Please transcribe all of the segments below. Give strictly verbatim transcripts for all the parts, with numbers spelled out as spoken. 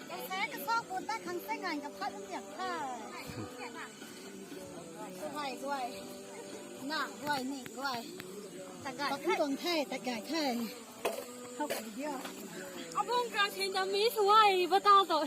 Kaisa kasau bun ta khang sai ngan ka phat um diak tha. Guay, guay. Na, guay, ni, guay. Takai. Pak tuang the, takai the. How ka video. Abang ka thei na mi suai bata to.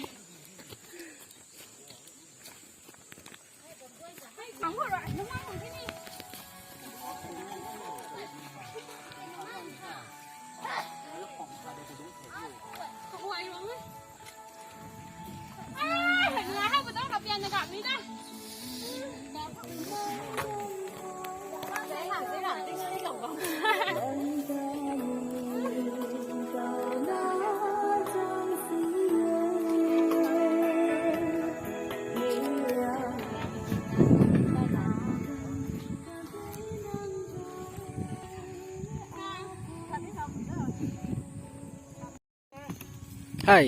Hai.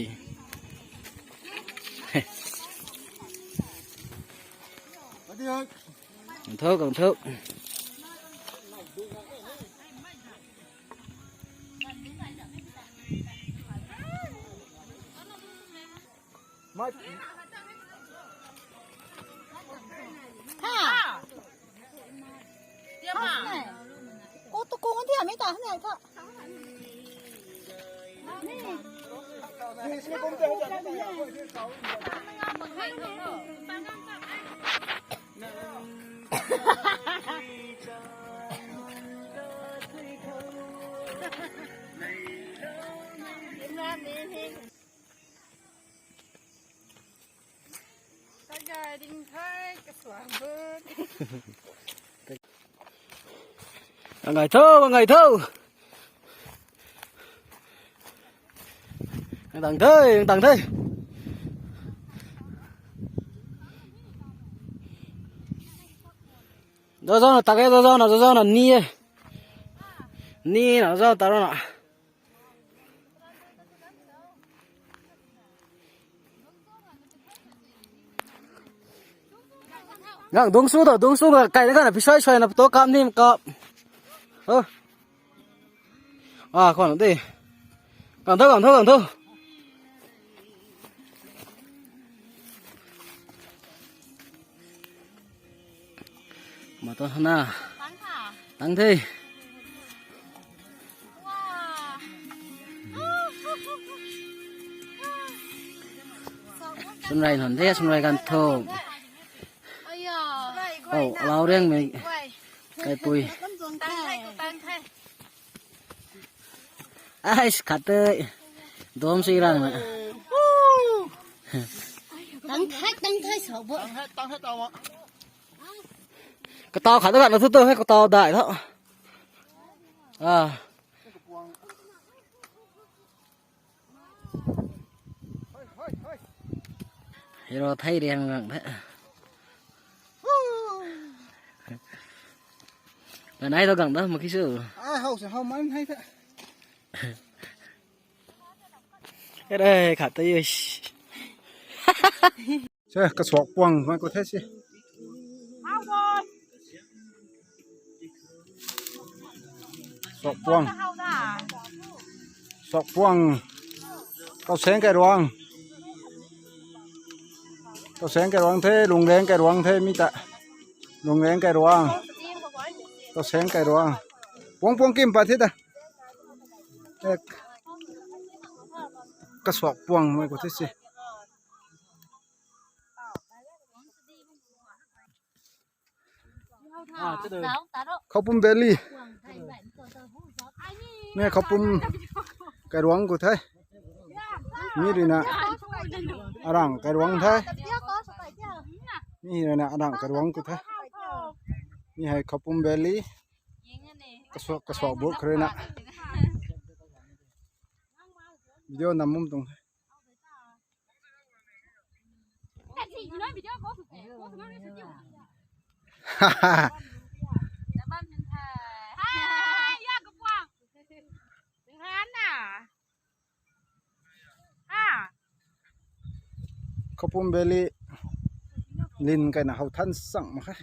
Kang thuk, kang thuk. Ha. Ko tu kung ti ami ta ne tha. Kagay ding thei, kasuang bun. Ang ngai tho, ang ngai tho. Ang tang thei, ang tang thei. Zo zo na tak e, zo zo na, zo zo na ni e. Ni na zo ta ro na. Gang dungsu tho, dungsu ga kai na kana phi suai suai na photo kap ni kap. Ho. Ah, khwan di. Gang tho, gang tho, gang tho. Ma to na. Tang the. Sunrai nhan de, sunrai kan tho. Oh, alau riang mei. Kaipui. Ai, khat te. Dom si rang na. Tang thai, tang thai sau bo. Katau khat ta khat na thu tu hei katau dai tho. Ah. Hero thei riang gang the. Ganai to gang da ma kisu. Ai, hau se hau man hai the. Ere khat ta ye. Se, kasuak puang mai ko the se. Suak puang. Suak puang. Kau seng kai ruang. Kau seng kai ruang the, lung reng kai ruang the, mi ta. Lung reng kai ruang. Kau seng kai ruang. Puang puang kim pat the ta. Ek. Kasuak puang mai ko the se. Khoupum Valley. Ne Khoupum kairuang khou the. Mi rui na arang kairuang the. Mi rui na arang kairuang khou the. Mi hei Khoupum Valley. Kasuak, kasuak buk rui na. Video nam mum tuang. Khapum Valley lin kaina how than sang mak khe.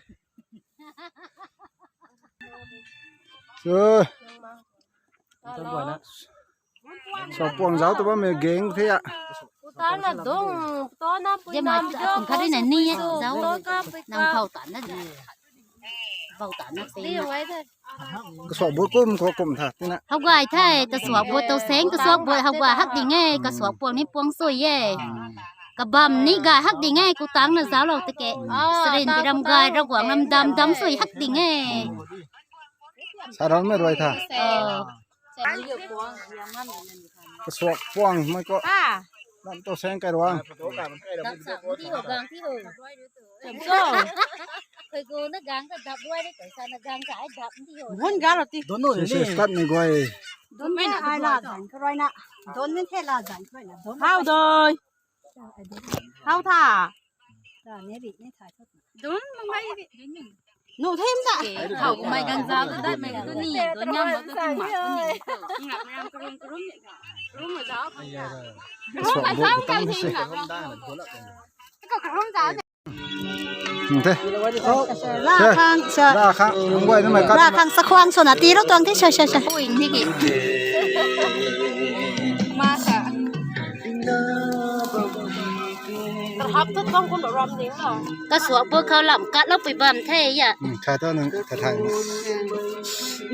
Chu. Suakpuang zauc tu bammei gang the a. Tana dung, tana pui nam jo, khat rui na ni zauc. Nang phau ta na di. Phau ta na se. Kasuak but kum khou kum tha tina. How gay the, kasuak but tau seng, kasuak but how gay hak ding e, kasuakpuang ni puang sui e. Kabam ni gay hak ding e, ku tang na zauc lou tike. Sarin biram gay, Ravguangc ram dam dam sui hak ding e. Sa ram mei rui tha. Oh. Kasuakpuang mei ko. Ah. Lam tau seng kai ruang. Dap sa, mti ho, gang ti ho. Cho. Koi ko na gang ka dap ruai de, koi sa na gang ka ai dap mti ho. Hun ga ro ti. Don no se, se, start ni guay. Don mei na ai la zan ka rui na. Don mei the la zan ka rui na. Don. How doi. How tha. Don mang mai di. Nu them ta. How ko mai gang za ta dai mei tu ni. Don nyam ma tu tu ma tu ni. Ngak ram ka rum ka rum ni. Rum ma za. Kasuak but tang se. Ko ka rum za. Te. La khang sa. La khang, ang guay na mai kat. La khang sa khwang sona ti ro tuang ti sa sa sa. Ui, ni ki. Ma sa. Hap tu tuang kun ram ding lo. Kasuak but khou lam kat lou pui bam the ya. Hmm, kha to nang kha thang.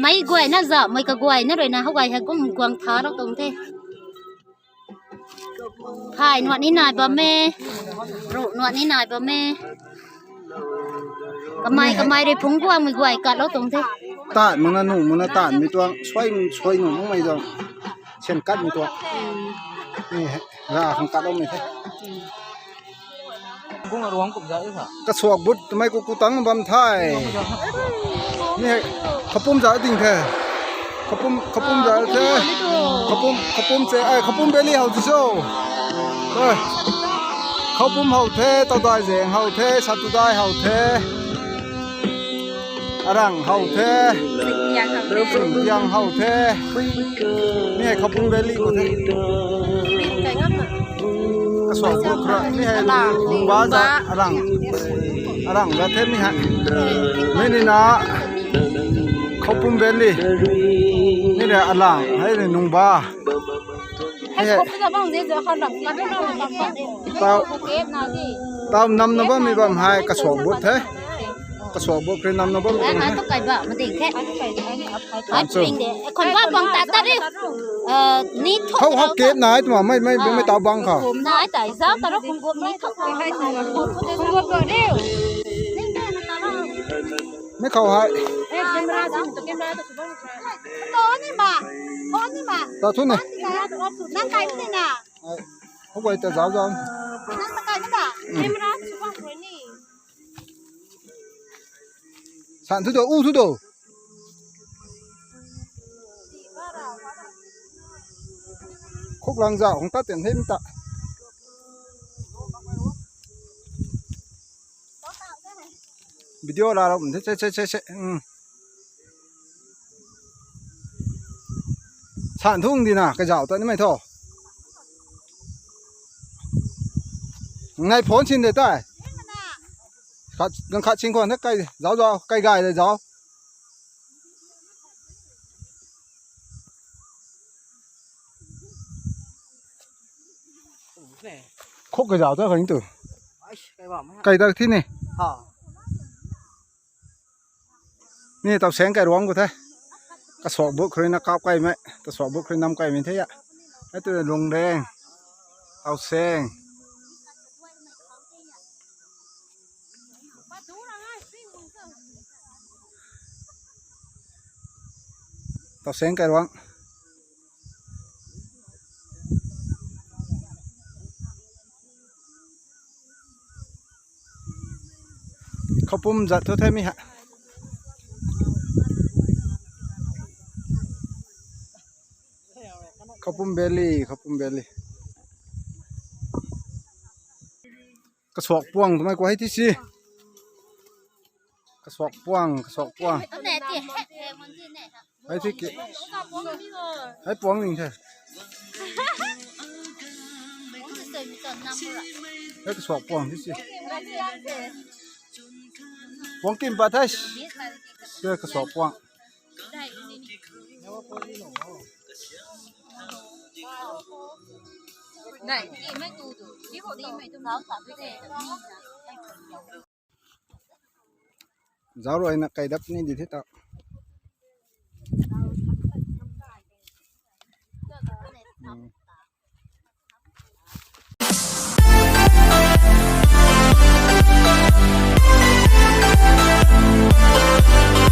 Mei guay na za, mei ka guay na rui na how gay ha kum guang tha lou tuang the. Phai nuat ni nai bam e, ruh nuat ni nai bam e. Kamei, kamei rui phungc guangmei guay kat lou tuang the. Taan mak na, nuh mak na taanmei tuang, suai, suai nuh makmei tuang. Sian katmei tuang. Ni he, ra khang kat loumei the. Gung aruang kum za e sa. Kasuak but twmei ku ku tang bam the. Ni hei, khapum za ding the. Khapum, khapum za the. Khapum, khapum che, ai, khapum beli how ti so. Oi. Khapum how the, tau dai zeng how the, satu dai how the. Arang how the. Tiang how the. Ni hei khapum beli ko the. Kasuak bu khra, ni hei nungba za arang. Arang za the ni hei. Mi ni na khapum beli. Ni hei alang, hei ni nungba. Hei hei. Tau, tau nam na bam mi bam hei, kasuak but the. Kasuak but khri nam na bam. Ai, ai, tu kai ba, ma ding the. Ai, ping de. Khon ba bang ta ta ri. Eh, ni thok. Hau, hau kep na ai tuma, mai, mai, mai tau bang kha. Kum na ai tai zau ta ro kum gup ni thok. Kum gup gup ni. Ning de na ta ro. Mai khou hai. Eh, camera si, to camera to subang. To ni ma. Phone ni ma. Ta thu ne. Nang kai ni na. Ai, hau guay ta zau zau. Nang ta kai ni ba. Camera subang ni. San thu do, u thu do. Khuk lang zau hong tat ten hei ta. Video la ram the, che, che, che, che. San thung di na, kazau ta ni mai tho. Ngai phone sin de tai. Khat, nang khat sin khwan the kai, zau zau, kai gai de zau. Khuk kazau ta khang tu. Kai dak thi ni. Ni tau seng kai ruang ku the. Kasuak bu khri na kap kai me. Kasuak bu khri nam kai me the ya. Ai tu lung reng. Tau seng. Tau seng kai ruang. Khou pum zat thu the mi ha. Khapum Valley, Khapum Valley. Kasuak puang twmei khou hei thi si. Kasuak puang, kasuak puang. Hei thi ki. Hei puang ning the. Hei kasuak puang thi si. Puang kim pat the. Hei kasuak puang. Zauc rui na kai dap ni di the ta.